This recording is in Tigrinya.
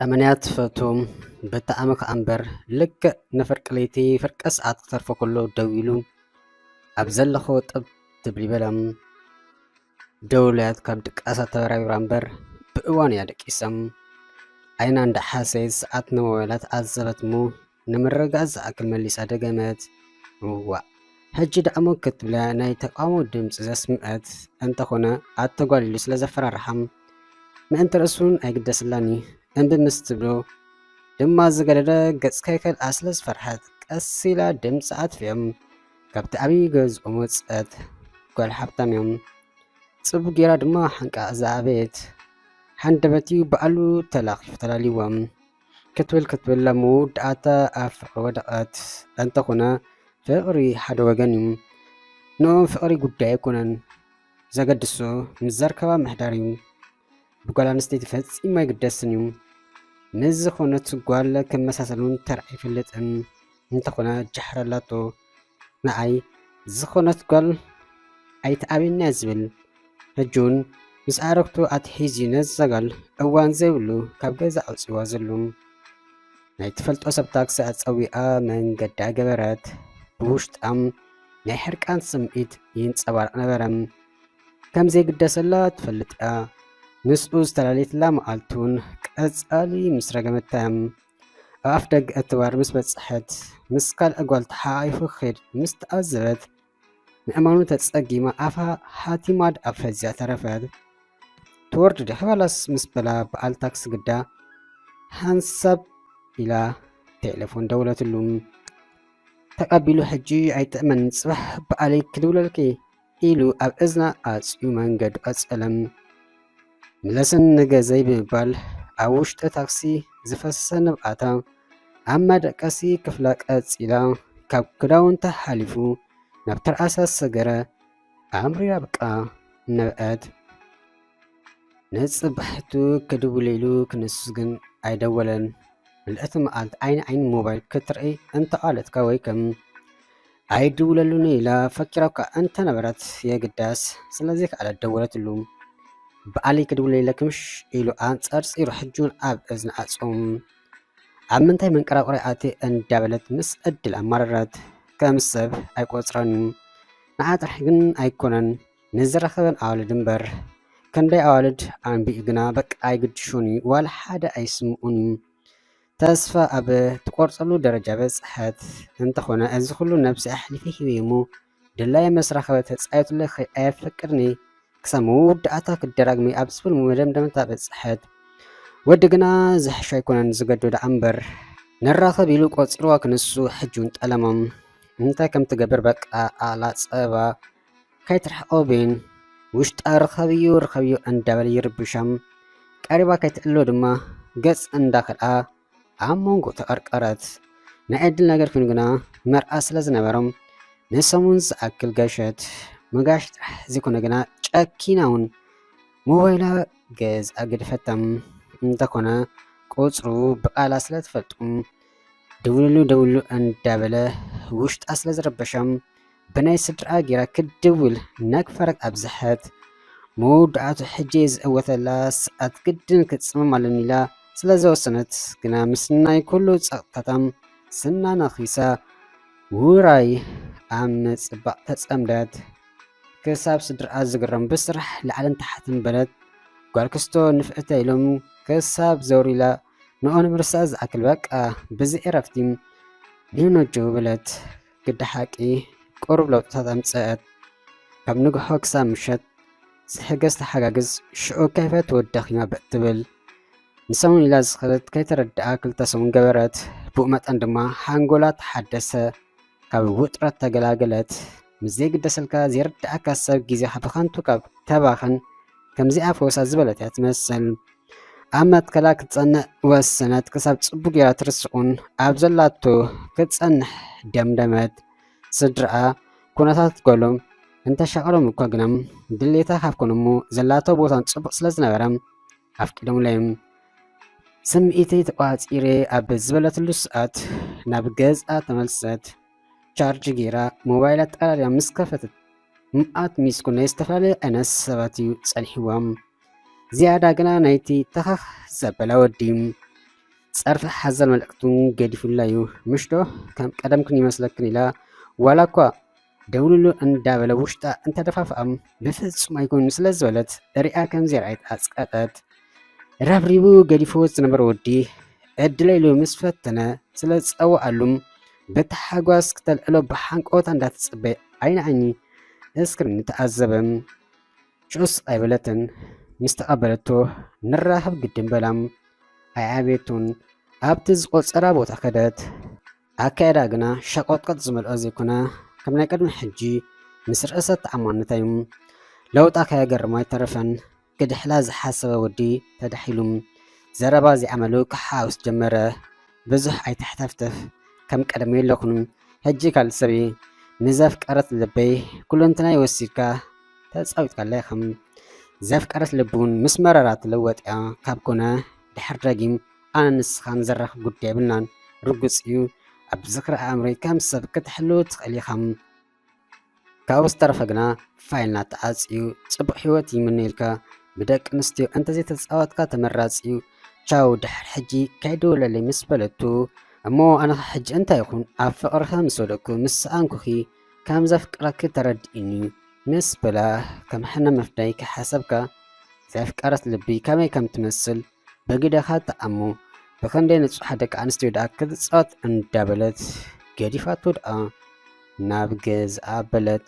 ኣመንያ ትፈትዎም ብጣዕሚ ከኣ እምበር፣ ልክዕ ንፍርቂ ለይቲ ፍርቂ ሰዓት ክተርፎ ከሎ ደዊሉ፣ ኣብ ዘለኽዎ ጠብ ትብል ይበላ። ደውልያት ካብ ድቃሳ ተበራቢራ እምበር፣ ብእዋን እያ ደቂሳ። ዓይና እንዳሓሰየት ሰዓት ንሞባይላ ተዓዘበት እሞ፣ ንምርግጋእ ዝኣክል መሊሳ ደገመት። እዋእ፣ ሕጂ ደኣ ሞክ ክትብላ ናይ ተቃውሞ ድምጺ ዘስምዐት እንተኾነ፣ ኣተጓሊሉ ስለ ዘፈራርሓ፣ ምእንቲ ርእሱን ኣይግደስላን እዩ። እምቢ ምስ ትብሎ ድማ ዝገደደ ገጽ ከይከልኣ ስለ ዝፈርሐት፣ ቀስ ኢላ ድምጺ ኣጥፊኦም ካብቲ ዓብዪ ገዝኦም ወጸት። ጓል ሓብታም እዮም። ጽቡቕ ጌራ ድማ ሓንቃ ዝኣበየት። ሃንደበት እዩ ብኣሉ ተላኺፉ ተላልይዎም። ክትብል ክትብል ኣብ መወዳእታ ኣብ ፍቕሪ ወደቐት። እንተኾነ ፍቕሪ ሓደ ወገን እዩ። ንኦም ፍቕሪ ጉዳይ ኣይኮነን። ዘገድሶ ምስ ዘርከባ ምሕዳር እዩ። ብጓል ኣንስተይቲ ፈጺሙ ኣይግደስን እዩ። ምስ ዝኾነት ጓል ክመሳሰል እውን ተራእዩ ኣይፈልጥን። እንተኾነ ጃሕሪ ኣላቶ። ንዓይ ዝኾነት ጓል ኣይትኣብየኒ እያ ዝብል። ሕጂ እውን ምስ ኣዕሩኽቱ ኣትሒዙ ነዛ ጓል እዋን ዘይብሉ ካብ ገዛ ኣውጺእዋ ዘሎ። ናይ ትፈልጦ ሰብ ታክሲ ኣጸዊኣ መንገዳ ገበረት። ብውሽጣ ናይ ሕርቃን ስምዒት ይንጸባረቕ ነበረ። ከም ዘይግደሰላ ትፈልጥ እያ። ምስኡ ዝተላለየትላ መዓልቲ እውን ቀጻሊ ምስ ረገመታ እያ። ኣብ ኣፍ ደገ እቲ ባር ምስ በጽሐት፣ ምስ ካልእ ጓል ተሓቋቒፉ ክኸይድ ምስ ተዓዘበት፣ ምእማኑ ተጸጊማ ኣፋ ሃቲማ ድኣ ፈዚያ ተረፈት። ትወርድ ዲኺ ዋላስ ምስ በላ በዓል ታክሲ ግዳ ሓንሳብ ኢላ ቴሌፎን ደወለትሉ። ተቐቢሉ፣ ሕጂ ኣይጥዕመን፣ ጽባሕ በዓለይ ክድውለልኪ ኢሉ ኣብ እዝና ኣጽዩ መንገዱ ቀጸለ። ምለስን ንገዘይ ብምባል ኣብ ውሽጢ ታክሲ ዝፈሰሰ ንብዓታ ኣብ መደቀሲ ክፍላ ቀጺላ ካብ ክዳውንታ ሓሊፉ ናብ ትርኣሳ ሰገረ ኣምሪራ በቃ ነበዐት። ንጽባሒቱ ክድውል ኢሉ ክንሱ ግን ኣይደወለን። ምልእቲ መዓልቲ ዓይኒ ዓይኒ ሞባይል ክትርኢ እንተቓለትካ ወይ ከም ኣይድውለሉን ኢላ ፈኪራካ እንተነበረት የግዳስ ስለዘይከኣለት ደወለትሉ። በዓለይ ክድውል ኢለ ክምሽ ኢሉ ኣንጸርጺሩ ሕጂ እውን ኣብ እዝኒ ኣጽዮም። ኣብ ምንታይ መንቀራቕሮ ኣትየ እንዳበለት ምስ ዕድል ኣማረረት። ከም ሰብ ኣይቆጽሮን እዩ። ንዓ ጥራሕ ግን ኣይኮነን፣ ንዝረኸበን ኣዋልድ እምበር። ክንደይ ኣዋልድ ኣንቢኡ ግና በቃ ኣይግድሾን እዩ፣ ዋላ ሓደ ኣይስምዑን እዩ። ተስፋ ኣብ ትቆርጸሉ ደረጃ በጽሐት። እንተኾነ እዚ ኩሉ ነብሰይ ኣሕሊፈ ሂበ እሞ ድላየ ምስ ረኸበ ተጻየቱለይ ክኸይድ ኣየፍቅድን እየ። ክሳብ መወዳእታ ክደራግም እየ ኣብ ዝብል መደምደምታ በጽሐት። ወዲ ግና ዝሕሾ ኣይኮነን ዝገዶ ደኣ እምበር። ንራኸብ ኢሉ ቆጺርዋ ክንሱ ሕጂ እውን ጠለሞም። እንታይ ከም ትገብር በቃ ኣላ ጸባ ከይትርሕቆ ቤን ውሽጣ ርኸብዮ ርኸብዮ እንዳበለ ይርብሻም። ቀሪባ ከይትዕሎ ድማ ገጽ እንዳኸልኣ ኣብ መንጎ ተቐርቀረት። ናይ ዕድል ነገር ኮይኑ ግና መርዓ ስለ ዝነበሮም ንሰሙን ዝኣክል ገሸት። ምጋሽ ጥራሕ ዘይኮነ ግና ጨኪና እውን ሞባይላ ገዝኣ ገድፈታ። እንተኾነ ቁጽሩ ብቓላ ስለ ትፈልጦም ደውልሉ ደውልሉ እንዳበለ ውሽጣ ስለ ዝረበሻም ብናይ ስድራኣ ጌራ ክድውል ነግፈረት ኣብዝሐት። መወዳእቱ ሕጂ ዝእወተላ ሰዓት ግድን ክትጽመም ኣለኒ ኢላ ስለ ዝወሰነት ግና ምስ ናይ ኩሉ ጸቕጥታታ ስና ነኺሳ ውራይ ኣብ ምጽባቕ ተጸምደት። ክሳብ ስድራኣ ዝግረም ብስራሕ ላዕልን ታሕትን በለት። ጓል ክስቶ ንፍዕተ ኢሎም ክሳብ ዘውር ኢላ ንኦ ንምርሳእ ዝኣክል በቃ ብዚ ዕረፍቲ ንነጆ በለት። ግዲ ሓቂ ቁሩብ ለውጥታት ኣምጸአት። ካብ ንግሆ ክሳብ ምሸት ዝሕገዝ ተሓጋግዝ ሽዑ ከይፈትወት ደኺማ በጥ ትብል። ንሰሙን ኢላ ዝኸደት ከይተረድኣ ክልተ ሰሙን ገበረት። ብኡ መጠን ድማ ሓንጎላ ተሓደሰ። ካብ ውጥረት ተገላገለት። ምስ ዘይግደሰልካ ዘይርድኣካ ሰብ ግዜኻ ብኸንቱ ካብ ተባኽን ከምዚኣ ፈወሳ ዝበለት እያ ትመስል። ኣብ መትከላ ክትጸንዕ ወሰነት። ክሳብ ጽቡቕ ጌራ ትርስቑን ኣብ ዘላቶ ክትጸንሕ ደምደመት። ስድራኣ ኩነታት ጓሎም እንተሻቐሎም እኳ ግና ድሌታ ካብ ኮኑ እሞ ዘላቶ ቦታን ጽቡቕ ስለ ዝነበረ ኣፍቂዶምለይ። ስምዒተይ ተቋጺረ ኣብ ዝበለትሉ ሰዓት ናብ ገዝኣ ተመልሰት። ቻርጅ ጌራ ሞባይላ ጠራርያ ምስ ከፈተት መኣት ሚስኩል ናይ ዝተፈላለዩ ዓይነት ሰባት እዩ ጸኒሕዎም። ዝያዳ ግና ናይቲ ተኸኽ ዘበለ ወዲ። ጸርፊ ሓዘል መልእኽቱን ገዲፉላ እዩ። ምሽዶ ከም ቀደምክን ይመስለክን ኢላ ዋላ እኳ ደውልሉ እንዳበለ ውሽጣ እንተደፋፍኣም ብፍጹም ኣይኮኑን ስለ ዝበለት ሪኣ ከም ዘይረኣየት ኣጽቀጠት። ረብሪቡ ገዲፍዎ ዝነበረ ወዲ ዕድለ ኢሉ ምስ ፈተነ ስለ ዝጸወኣሉም ብታሓጓስ ክተልዕሎ ብሓንቆታ እንዳተጸበየ ዓይኒ ዓይኒ እስክሪን ተኣዘበም። ጭስ ኣይበለትን። ምስ ተቐበለቶ ንራኸብ ግድን በላም። ኣይዓበየቱን። ኣብቲ ዝቆጸራ ቦታ ከደት። ኣካየዳ ግና ሸቆጥቆጥ ዝመልኦ ዘይኮነ ከም ናይ ቅድሚ ሕጂ ምስ ርእሰ ተኣማንነታ እዩ። ለውጣ ከየገርሞ ኣይተረፈን። ክድሕላ ዝሓሰበ ወዲ ተዳሒሉ ዘረባ ዘይዓመሉ ክሓውስ ጀመረ። ብዙሕ ኣይተሕተፍተፍ፣ ከም ቀደም የለኹን። ሕጂ ካልእ ሰብ እየ። ንዘፍቀረት ልበይ ኩለንትናይ ወሲድካ ተጻዊትካላ ኢኻ። ዘፍቀረት ልቢ እውን ምስ መረራ ትልወጥ እያ። ካብ ኮነ ድሕር ደጊም ኣነ ንስኻ ንዘራኽብ ጉዳይ የብልናን። ርጉጽ እዩ። ኣብ ዝኽሪ ኣእምሮይ ከም ሰብ ክትሕሉ ትኽእል ኢኻ። ካብኡ ዝተረፈ ግና ፋይልና ተዓጽዩ ጽቡቕ ህይወት ይምነየልካ። ብደቂ ኣንስትዮ እንተዘይተጻወትካ ተመራጺ እዩ። ቻው፣ ድሕር ሕጂ ከይድውለለይ ምስ በለቱ፣ እሞ ኣነኸ ሕጂ እንታይ ይኹን ኣብ ፍቕርኸ ምስ ወደቅኩ ምስ ሰኣንኩኺ ከም ዘፍቅረኪ ተረድኢኒ ምስ በላ ከም ሕነ መፍዳይ ከይሓሰብካ ዘፍቀረት ልቢ ከመይ ከም ትመስል ብግደኻ ተኣሙ። ብኽንደይ ንጹሓት ደቂ ኣንስትዮ ደኣ ክትጻወት እንዳበለት ገዲፋቶ ደኣ ናብ ገዝኣ ኣበለት።